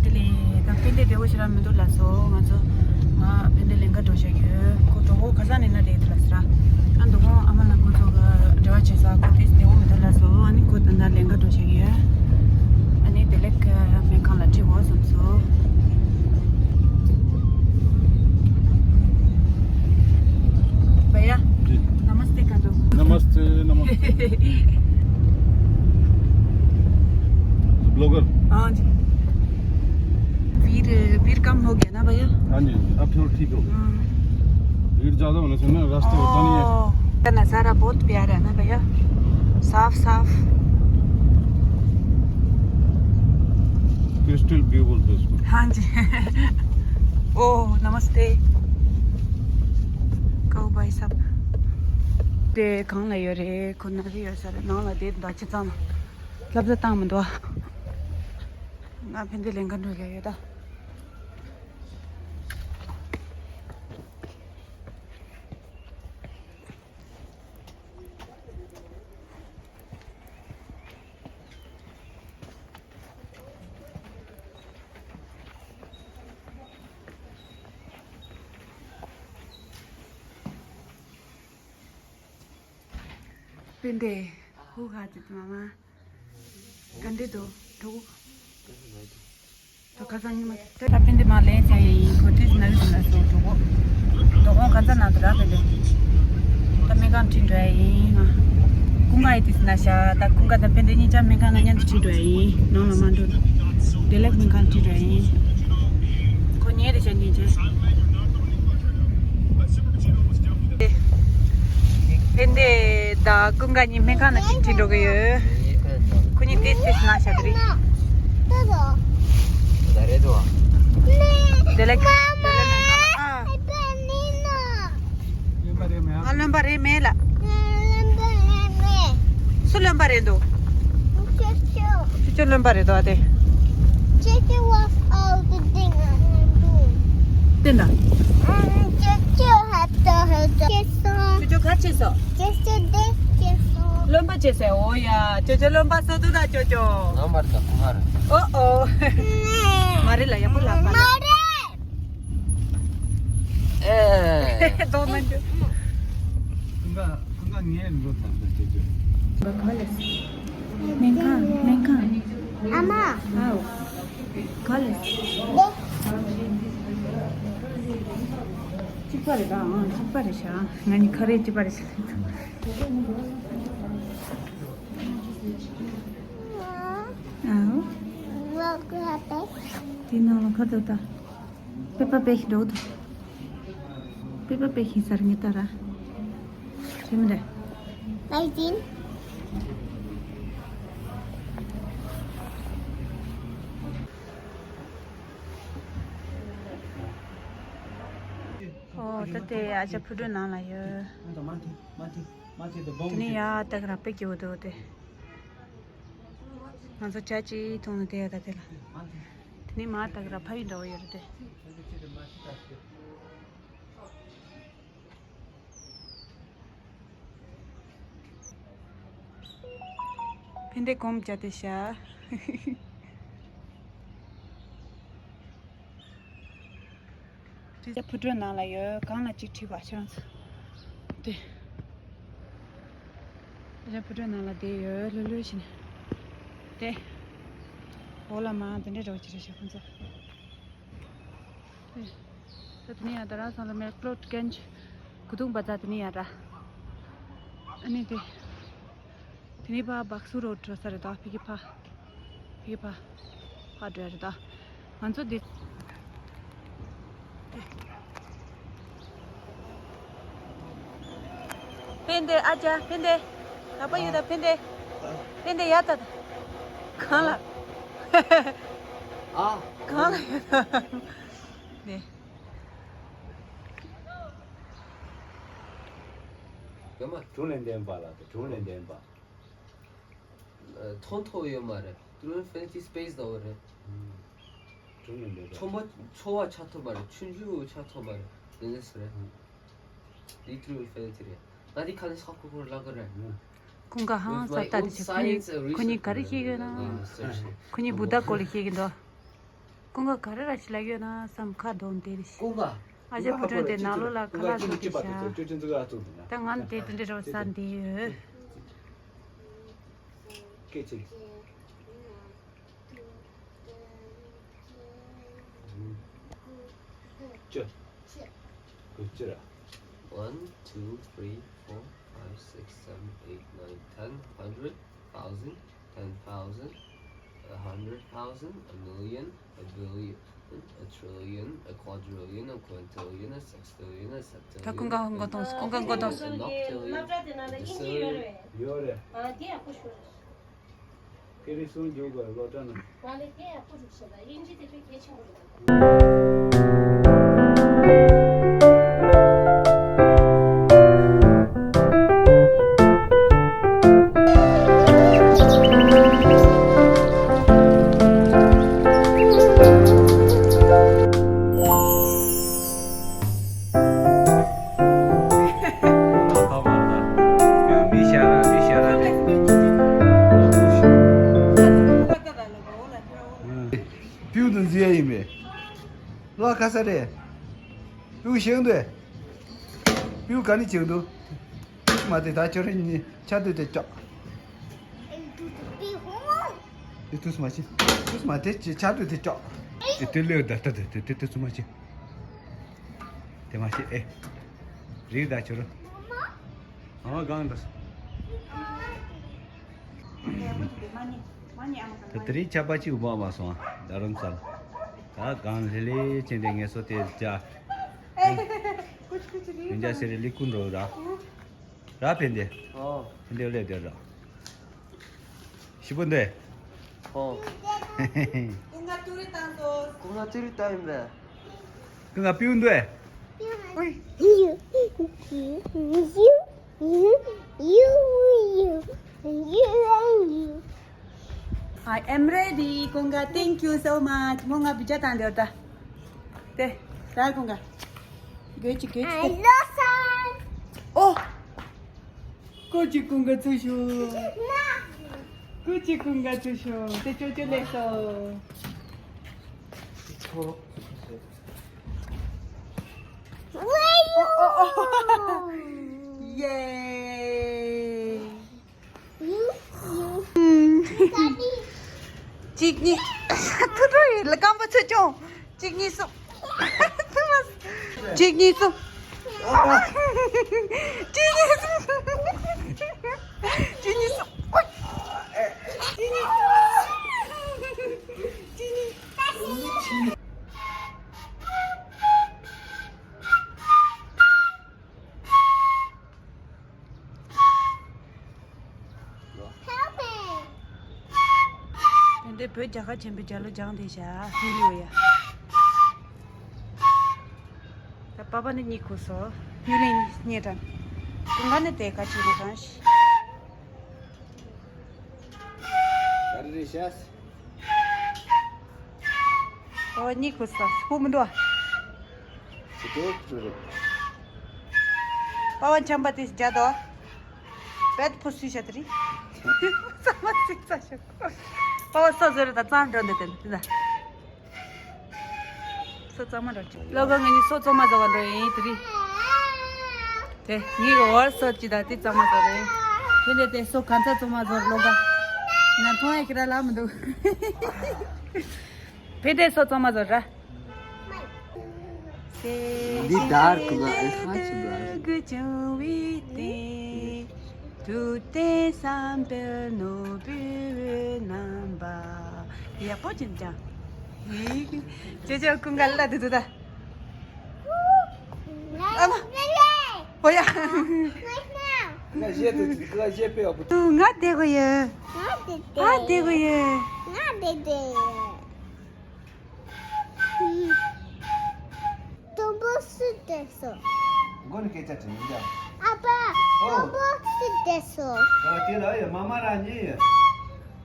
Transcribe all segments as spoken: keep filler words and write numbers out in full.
དེ་ལས་ད་ཕན་བདེ་བདེ་བོ་ཞེ་དྲག་མི་འདུག་ལགས་སོ། ང་ཚོ་ང་ཕན་བདེ་ལེན་ག་འགྲོ་བཞག་ཡོད། ཁོ་གྲོད་ཁོག་ཁ་སང་ནས་ན་རེད་དུ་ལགས་སོ། ཨ་འདུག་ཁོང་ཨ་མ་ལགས་ཁོ་ཚོ་ག་འབྲེལ་བ་བྱས་ས་ཁོ་དེ་བདེ་བོ་མི་འདུག་ལགས་སོ། ཨ་ནི་ཁོ་ད་ན་ལེན་ག་འགྲོ་བཞག་ཡོད། ཨ་ནི་བདེ་ལེགས་སྨན་ཁང་ལ་ཁྲིད་དགོས་བསམ་སོང་། भैया, जी। नमस्ते कर दो। नमस्ते, नमस्ते। ब्लॉगर। हाँ जी। भीड़, भीड़ कम हो गया ना भैया? हाँ जी, अब थोड़ा ठीक हो गया। हाँ। भीड़ ज़्यादा होने से ना रास्ता होता नहीं है। ओह, का नज़ारा बहुत प्यारा है ना भैया? साफ साफ। क्रिस्टल व्यू बोलते हैं इसको। हाँ जी। ओह, नमस्ते। काऊ भाई साहब। དེ་གང་ལ་ཡོད་རེད། ཁོ་ན་རེ་ཡོད་ས་རེད། ནང་ལ་དེ་ད་ཅི་ཙམ་སློབ་གསོ་བཏང་མི་འདུག་ང་ཕན་བདེ་ལེན་ག་འགྲོ་གི་ཡོད་ད། ཕན་བདེ། ཧུ་ཧ་ཅི་ཙི་མ་མ། ག་འདྲེ་དོ། གྲོགས། ད་ཁ་སང་ཉི་མ་ད་ཕན་བདེ་མ་ལན་ཚ་ཡི་ཁོ་དུས་ན་རི་ན་སོ་གྲོགས། གྲོགས་ཁ་ཚ་ན་དུ་ར་ཕན་བདེ། ད་སྨན་ཁང་ཁྲིད་འགྲོ་ཡ་ཡིན་ང་། ཀུན་དགའ་ཡི་དུས་ན་ཤ་ད་ཀུན་དགའ་ད་ཕན་བདེ་གཉིས་ཆ་སྨན་ཁང་ན་མཉམ་དུ་ཁྲིད་འགྲོ་ཡ་ཡིན། ནང་ལ་མ་འགྲོ། བདེ་ལེགས་སྨན་ཁང་ཁྲིད་འགྲོ་ཡ་ཡིན། ཁོ་ཉལ་རེ་བྱ་ཉལ་བྱས། ཕན་བདེ་དང་ཀུན་དགའ་གཉིས་སྨན་ཁང་ནང་ཅིག་ཁྲིད་འགྲོ་གི་ཡོད། ཁོ་གཉིས་ཏེས་ཏེས་ན་ཤ་དེ་རེད། བདེ་ལེགས་བདེ་ལེགས་སྨན་ཁང་ཨ། ང་རློན་པ་རེད་མེད་ལ། སུ་རློན་པ་རེད་འདུག་ཁྱོད་ཁྱོད་རློན་པ་རེད་འདུག་ཨ་དེ། Chicken was all the thing I can do. དེ་འདྲ། Um, Chicken had the, had the, Chicken. ཅོ་ཅོ་ག་བྱས་སོ། Chicken this, Chicken. རློན་པ་བྱས་སོ། འོ་ཡ། ཅོ་ཅོ་རློན་པ་བཟོ་འདུག་ད་ཅོ་ཅོ། ང་མར་ད་ཁོ་མར། ཨོ་ཨོ། མ་རེད་ལ་ཡག་པོ་ལབ་པ་ལ། མ་རེད། ཨེ། དོ་མ་འཇུ། ཁོང་ཁོང་ངའི་འགྲོ་ད་ད་ཅོ་ཅོ། ག་ལེ། སྨན་ཁང་སྨན་ཁང་། ཨ་མ། ཨའོ། ག་ལེ། གཅིག་པ་རེད་ད། ཨང་གཅིག་པ་རེད་ཤག་ང་གཉིས་ཁ་རས་གཅིག་པ་རེད་ཤག་ཨའོ། དེ་ནང་ལ་ཁ་ཐོག་ད། པེ་པ་པེ་ཤི་འགྲོ་འདུག་པེ་པ་པེ་ཤི་ཟེར་ངེས་ད་ར། རེད་མི་རེད། ལའི་ཏིན། ཨོ་ད་དེ་ཨ་ཅག་ཕུ་དྲོ་ནང་ལ་ཡོད། དེ་ནས་ཡ་ཏག་ར་པེ་སྐྱིད་པོ་འདུག་དེ། ང་ཚོ་ཇ་ཅིག་འཐུང་ནས་བསྡད་ཡོད་ད་དེ་ལ། དེ་ནས་མ་ཏག་ར་ཕ་ཡུལ་འདྲ་བོ་ཡོད་རེད་དེ། ཕན་བདེ་གོམ་བྱ་དེ་ཤ། དེ་ཕུ་དྲོ་ནང་ལ་ཡོད། གང་ལ་གཅིག་ཁྲིད་པ་ཁྱེད་རང་ཚོ། དེ། དེ་ཕུ་དྲོ་ནང་ལ་བསྡད་ཡོད་ལྷོད་ལྷོད་བྱས་ནས། དེ། འོ་ལ་མ་དེ་འདྲའི་འདྲ་བོ་ཅིག་རེད་ཤག་ཁོང་ཚོ། དེ། ད་དེ་ནས་ཡང་ད་ར་སང་ལ་མེག་ལོ་ཀན་ཇི། གུ་དུང་བ་ཛ་དེ་ནས་ཡང་ར། ཨ་ནི་དེ། དེ་ནས་ཕ་བག་སུ་རོ་འགྲོ་ས་རེད་ད། ཕ་གི་ཕ། ཕ་གི་ཕ། ཕ་འགྲོ་ཡ་རེད་ད། ང་ཚོ་འདི། ཕན་བདེ་ཨ་ཅག་ཕན་བདེ། ད་པ་ཡོད་ད་ཕན་བདེ། ཕན་བདེ་ཡ་ད་ད། གང་ལ། ཨ། གང་ལ་ཡོད་ད། ནས། ཀྱེ་མ་དྲུང་ལས་འདས་པ་ལ་དེ་དྲུང་ལས་འདས་པ། ཐོང་ཐོ་ཡོད་མ་རེད། True Infinity Space ཟེར་བ་རེད། ཁྲོ་མོ་ཆོ་བ་ཆགས་ཐུབ་པ་རེད། ཆུང་ཆུང་ཆགས་ཐུབ་པ་རེད། དེ་འདྲ་ཟེར་རེད། དེ་True Infinity རེད། ང་དེ་ཁ་ནས་ཧ་གོ་གོ་ལབ་གི་རེད། ཁོང་ག་ཧང་ས་ལྟ་དེ་ཆེ། ཁོ་གཉིས་ཁོ་གཉིས་ག་རེ་ཤེས་གི་ན། ཁོ་གཉིས་བུ་ད་སྐོར་ལ་ཤེས་གི་འདུག་ཀུན་དགའ་ག་རེ་ར་ཞིག་ལབ་ཡོད་ན་བསམ། ཁ་གདོང་དེ་རེད་ཤག་ཀུན་དགའ། ཨ་ཅག་བུ་ཕྲུག་དེ་ནང་ལོགས་ལ་ཁ་ལག་བཟོ་གི་ཤག་ད་ང་དེ་དེ་འདྲ་ར་བཟོ་ས་འདི་ཡོད། སྐད་ཆེ། ཅི། ཅི་ར། One, two, three, four, five, six, seven, eight, nine, ten, hundred, thousand, ten thousand, a hundred thousand, a million, a billion, a trillion, a quadrillion, a quintillion, a sextillion, a septillion, ད་ཀུན་དགའ་ཧོང་གོ་གཏོང་སོང་། ཀུན་དགའ་ཧོང་གོ་གཏོང་སོང་། An octillion, a decillion, ཡོད་རེད། ཨ་དེ་ཡག་པོ་ཞིག་རེད། ཁེ་རི་སུང་འཇུག་གི་ལོ་གྲངས་ན། ང་ལ་དེ་ཡག་པོ་རུ་བྱེད་པ་དབྱིན་ཇི་དེ་དཔེ་གལ་ཆེན་པོ་རེད། པིའུ་དང་འཛིན་ཡ་ཡིན་པས། ལོ་ག་ས་རེད། པིའུ་ཞིང་དུ། པིའུ་ག་ནི་བྱེད་འདུག་མ་དེ་ད་ཁྱོད་རང་གཉིས་ཆ་དུས་དེ་ཀྱོག་དེ་དུས་མ་ཤི། དུས་མ་དེ་ཆ་དུས་དེ་ཀྱོག་དེ་དུས་ལེའུ་ད་ལྟ་དེ་དེ་དུས་མ་ཤི། དེ་མ་ཤི་ཨེ། རིག་ད་ཁྱོད་རང་། ཨ་མ་གང་འདུག་ད་དེ་རིང་ཆར་པ་གཅིག་འབབ་མ་སོང་། རྡ་རམ་ས་ལ། ད་གང་ལྷེ་ལྷེ་ཅན་དེ་ངལ་གསོ་དེ་བྱ། ཡིན་ཅག་སེ་རེ་ལི་ཀུན་རོ་ར། ར་ཕན་དེ། ཨོ། ཕན་དེ་ལས་དེ་ར། ཞི་པོ་འདི། ཨོ། ཀུན་དགའ་ཏུ་རི་བཏང་སོང་། ཀུན་དགའ་ཏུ་རི་བཏང་ཡིན་པས། ཀུན་དགའ་པིའུ་འདི། I am ready. ཀུན་དགའ། Thank you so much. མོ་ང་བི་ཇ་བཏང་འདིར་ད། དེ། ད་ཀུན་དགའ། གོས་ཅི་གོས་ཅི། ཨོ། ཀོ་ཅི་ཀུན་དགའ་ཚུར་ཤོག་ཀོ་ཅི་ཀུན་དགའ་ཚུར་ཤོག་དེ་ཅོ་ཅོ་ལས་སོ། ཡེ། གཅིག་གཉིས། ཐུ་ཐུ་ཡིན་ལ་རྐང་པ་ཚུར་ཅོང་། གཅིག་གཉིས་གསུམ། གཅིག་གཉིས་གསུམ། གཅིག་གཉིས་གསུམ། གཅིག་གཉིས་གསུམ། ཨོ། གཅིག་གཉིས། གཅིག་གཉིས། དེ་འདྲའི་བོད་རྒྱལ་ཁབ་ཆེན་པོའི་རྒྱལ་གླུ་སྦྱངས་བསྡད་བཞག་ཧི་ལི་ཝེ་ཡ། ད་པ་པ་ནི་གཉིད་ཁུག་སོང་། ཡུལ་ལི་རྙེད་དྲན། ཀུན་དགའ་ནི་དེ་ག་ཅིག་རེད་གང་ཤི། ག་རེ་རེད་ཤག་ཨོ་གཉིད་ཁུག་སོང་། ཧུ་མི་འདུག་ཅི་ཏོ་ཅི་རེད། པ་པ་ཆམ་པ་དེ་རྒྱ་དོ། བེད་ཕོ་སུས་བྱ་དེ་རེད། ཚང་མ་ཚིག་ཚ་ཤོག་པ་པ་སོ་ཟེར་ད་གཙང་འགྲོ་འདི་དེ་འདི་ད། སོ་གཙང་མ་འགྲོ་ཅིག་ལོ་ག་ང་གཉིས་སོ་གཙང་མ་བཟོ་བ་འགྲོ་ཡིན་དེ་རེད། དེ་ངའི་གི་བར་སོ་ཅི་ད་དེ་གཙང་མ་བཟོ་རེད། དེ་འདྲ་དེ་སོ་ག་ཚ་གཙང་མ་བཟོ་རེད་ལོ་ག་ང་མཐོང་ཡ་ཁྱེད་ར་ལ་མི་འདུག་བེད་དེ་སོ་གཙང་མ་བཟོ་ར། འདི་དར་ཀུ་ལ་ཨེ་ཧ་ཅི་བ། དུ་ཏེ་སམ་པེ་ནོ་བུ་རྣམ་པ། ཡག་པོ་ཅིག་ཅང་། ཅེ་ཅེ་ཀུན་དགའ་ལ་དུ་དུ་ད། ཨ་མ། ཨོ་ཡ། ང་བདེ་གོ་ཡོད། ང་བདེ་གོ་ཡོད། ང་བདེ་གོ་ཡོད། དུམ་བུ་སུ་བསྡད་སོང་། མགོ་ནས་སྐད་ཆ་དྲིས་ཡིན་ཀྱང་། ཨ་ཕ། ཨོ། དུམ་བུ་སུ་བསྡད་སོང་། ག་བ་དེ་ལ་ཡ་མ་མ་ར་ཉེ་ཡ།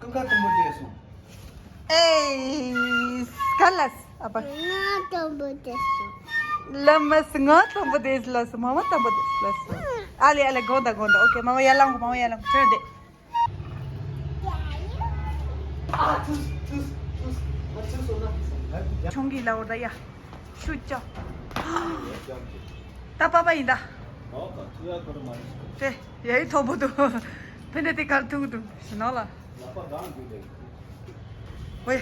ཀུན་དགའ་དུམ་བུ་བསྡད་སོང་། ཨེ། ག་ལ་ཨ་ཕ། ང་དུམ་བུ་བསྡད་སོང་། ལ་མ་སི་ང་དུམ་བུ་བསྡད་ལ་སོང་། མ་མ་དུམ་བུ་བསྡད་ལ་སོང་། ཨ་ལེ་ཨ་ལེ་དགོངས་དག་དགོངས་དག་ཨོ་ཁེ། མ་མ་ཡར་ལངས། མ་མ་ཡར་ལངས། ཁྱོད་བསྡད། ཨ་ཐུས་ཐུས་ཐུས། ང་ཐུས་སོང་ན་ཐུས་སོང་། ང་ཡར་ ཆུང་གི་ལ་འོ་ད་ཡ། ཤུ་ཅོ། ད་པ་པ་ཡིན་ད། དེ་ཡ་ཡི་ཐོག་པོ་འདུག་ཕན་ནེ་དེ་གར་ཐུག་འདུག་ཞི་ནོ་ལ། ཨོ་ཡ།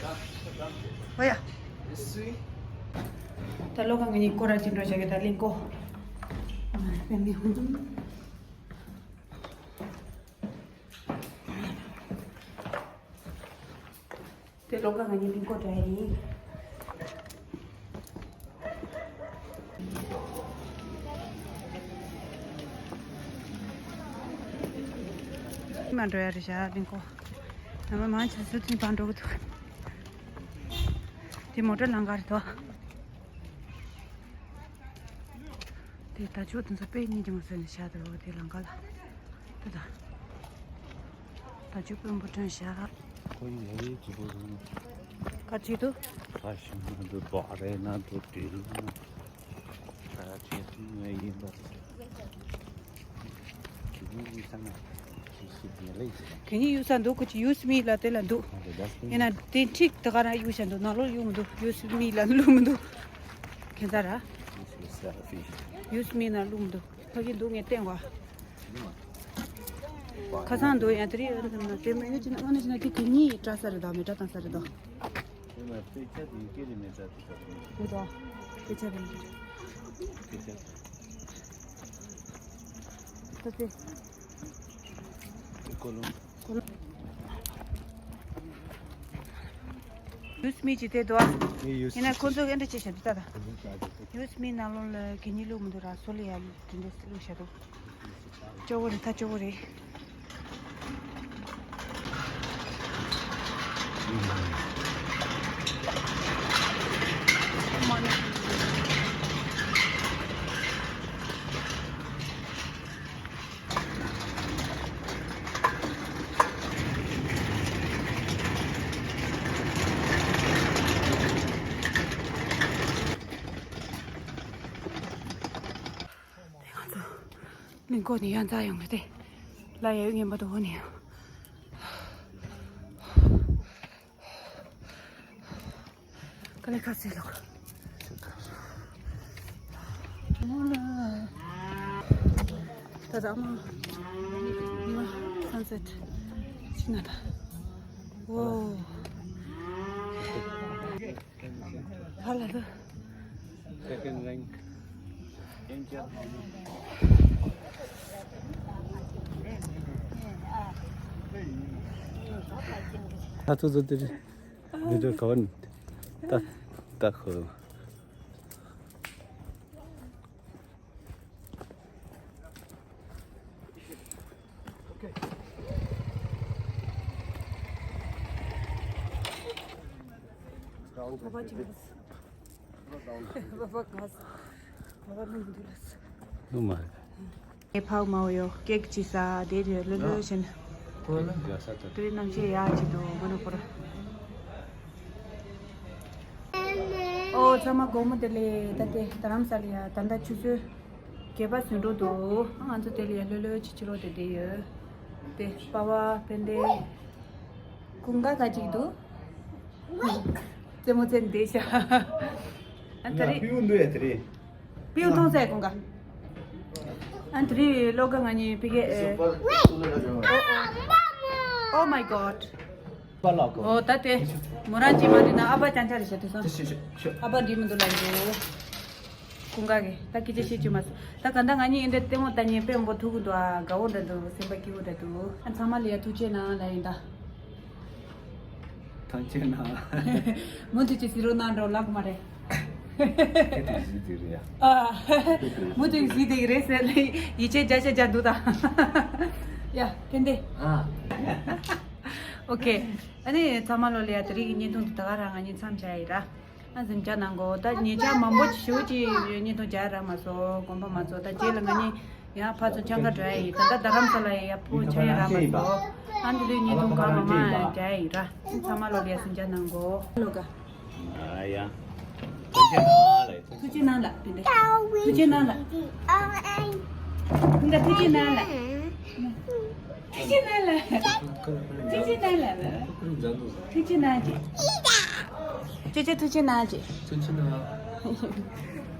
ཨོ་ཡ། ད་ལོ་ག་ང་གཉིས་སྐོར་ར་ཅིག་འགྲོ་བྱ་གི་ད་གླིང་སྐོར། ཨ་ནི་ཧུང་། དེ་ལོ་ག་ང་གཉིས་གླིང་སྐོར་འགྲོ་ཡ་ཡིན། མ་འགྲོ་ཡ་རེད་ཤག་གླིང་སྐོར། ནམ་མང་ཆེ་སུ་ཐིན་པ་འགྲོ་གི་འདུག་དེ་མོ་ཊ་ལམ་ཁ་རེད་དོ། དེ་ད་ཆོ་དེ་ཚོ་དཔེ་སྙིང་རྗེ་མོ་བཟོས་ནས་བཞག་འདུག་དེ་ལམ་ཁ་ལ། དེ་ད། ད་ཆོ་དཔོན་པོ་ཁྲོན་བཞག་ཁོ་ཡི་ཡ་ཡི་ཇི་པོ་རུ་ནི། ག་ཅི་འདུག་ཁ་ཞུམ་ན་འདུག་བག་རེ་ན་འདུག་དྲིལ་ན། ད་ཆེ་སུ་ངའི་ཡིན་པ། གན་ཡུ་ས་འདུག་ཁོ་ཅི་ཡུ་སི་མི་ལ་དེ་ལ་འདུག་ཡིན་ན་དེ་འཁྲིག་དེ་ག་རང་ཡུ་ས་འདུག་ནང་ལོགས་ཡུ་མི་འདུག་ཡུ་སི་མི་ལ་ལུ་མི་འདུག་ཁྱེད་ཚ་ར། ཡུ་སི་མི་ན་ལུ་མི་འདུག་ཕ་གི་འདུག་ངས་བསྟན་བ། ཁ་སང་འདུག་ཡང་དེ་རིང་ཨ་རི་ཁམས་ན་དེ་མ་ཡིན་ན་ཅི་ན་ཨ་ན་ཅི་ན་དེ་དེ་གཉིས་བཀྲ་ས་རེད་དོ་མི་བཀྲ་བཏང་ས་རེད་དོ། དེ་མ་དཔེ་ཆ་དེ་ཡི་གེ་རེ་མེད་ད་དེ་ད་དེ་མི་འདུག་དེ་ཆ་དེ་ཡི་གེ་རེད། དེ་ཆ་ད་དེ་དེ་ཀོ་ལོང་། ཡུ་སི་མི་ཅི་དེ་དོ། ཡིན་ན་ཁོ་ཚོ་ཨེ་འདྲ་ཅི་བྱེད་དུ་ད་ད། ཡུ་སི་མི་ནང་ལོགས་ལ་གད་སྙིགས་བླུགས་མི་འདུག་ར་སོ་ལི་ཡ་དེ་འདྲ་བླུགས་བྱ་འདུག་ཅོག་པོ་རེད་ད་ཅོག་པོ་རེད། དེ་ང་ཚོ་གླིང་སྐོར་ནས་ཡར་འཛེགས་ཡོང་གི་དེ་ལ་ཡ་ཡུལ་ངན་པ་དུ་འོ་ནས་ཡང་། ཀ་ལེ་ཁ་སེ་ལོ། ད་ད་མ་མ་སན་སེཊ་ཅི་ན་ད། ཨོ། ཧ་ལ་ད། Second rank. ད་ཚོ་ཚོ་དེ་རེད། ཉི་ཟླ་ག་བ་ནི། ད་ད་ཁོ། ཨེ་ཕའུ་མའོ་ཡོ་ཀེག་ཅི་ས་དེ་རེ་ལོ་ལོ་བཞིན། དེ་རིང་གནམ་གཤིས་ཡག་ཅིག་འདུག་མ་ནུ་པོར། ཨོ་ཚང་མ་དགོང་མོ་བདེ་ལེགས། ད་དེ་རྡ་རམ་ས་ལ་ཡ་ད་ལྟ་ཆུ་ཚོད་བརྒྱད་པ་ཟིན་འགྲོ་འདུག་ང་ཚོ་དེ་ལ་ཡ་ལོ་ལོ་ཅིག་ཕྱི་ལོགས་དེ་བསྡད་ཡོད། དེ་པ་བ་ཕན་བདེ། ཀུན་དགའ་ག་ཅིག་འདུག་རྩེད་མོ་རྩེ་འདི་ཤ། ཨ་ད་རེས། པིའུ་འདུག་ཡ་དེ་རེད། པིའུ་མཐོང་ས་ཡ་ཀུན་དགའ། ཨ་དེ་རེས་ལོ་ག་ང་གཉིས་ཕི་གེ་ཨེ། Oh my god. ཨོ་ད་དེ་མོ་རང་ཅི་མ་རེད་ན་ཨ་ཕ་ཅང་ཅང་རེད་ཤ་དེ་སོང་། ཨ་ཕ་འདི་མི་འདུག་ལ་འདུག་ཀུན་དགའ་གི་ད་སྐད་ཆ་བཤད་རྒྱུ་མ་སོང་། ད་ག་ད་ང་གཉིས་འདི་ལྟད་མོ་ལྟ་ཉན་དཔེ་མང་པོ་ཐུག་གི་འདུག་ཨ་དགའ་བོ་འདྲ་འདུག་སེམས་པ་སྐྱིད་པོ་འདྲ་འདུག་ཨ་ཚང་མ་ལ་ཡ་ཐུགས་རྗེ་གནང་ལ་ཡིན་ད། ཐང་ཆེན་ན། མུ་མཐུད་ཀྱི་ཟི་རོ་ནང་འགྲོ་ལག་མ་རེད། ཁེ་ཏི་ཟི་དེ་རེད་ཡ། ཨ། མུ་མཐུད་ཟི་དེ་རེད་ཟེར་ལེ་ཡིད་ཆེས་བརྒྱ་ཆ་བརྒྱ་འདུག་ད། ཡ་ཕན་བདེ། ཨ། ཨོ་ཁེ། ཨ་ནི་ཚང་མ་ལོ་ལ་ཡ་དེ་རིང་གི་བརྙན་ཐུང་འདི་ད་ག་རང་ང་གཉིས་མཚམས་བཞག་ཡིན་ར། ཨ་གཟིམ་ཅག་ནང་གོ་ད་ཉེ་ཆར་མང་པོ་ཞེ་པོ་ཅིག་བརྙན་ཐུང་རྒྱག་རག་མ་སོང་། དགོངས་པ་མ་ཚོམས། ད་རྗེས་ལ་ང་གཉིས་ཡང་ཕར་ཚུར་འཆམ་ག་འགྲོ་ཡ་ཡིན། ད་ལྟ་རྡ་རམ་ས་ལ་ཡ་ཡག་པོ་འཆམ་ཡ་རག་མ་སོང་། ཨ་འདི་དུས་བརྙན་ཐུང་གང་མང་མང་རྒྱག་ཡ་ཡིན་ར། ཚང་མ་ལོ་ལ་ཡ་གཟིམ་ཅག་ནང་གོ་ལོ་ག་ཨ་ཡ། ཐུགས་རྗེ་གནང་ལ། ཐུགས་རྗེ་གནང་ལ་བི་འདི། ཐུགས་རྗེ་གནང་ལ། བི་འདི་ཐུགས་རྗེ་གནང་ལ། ཐུགས་རྗེ་གནང་ལ། ཐུགས་རྗེ་གནང་ལ། ཐུགས་རྗེ་གནང་ཅིག་ཅེ་ཅེ་ཐུགས་རྗེ་གནང་ཅེ། ཐུགས་རྗེ་གནང་།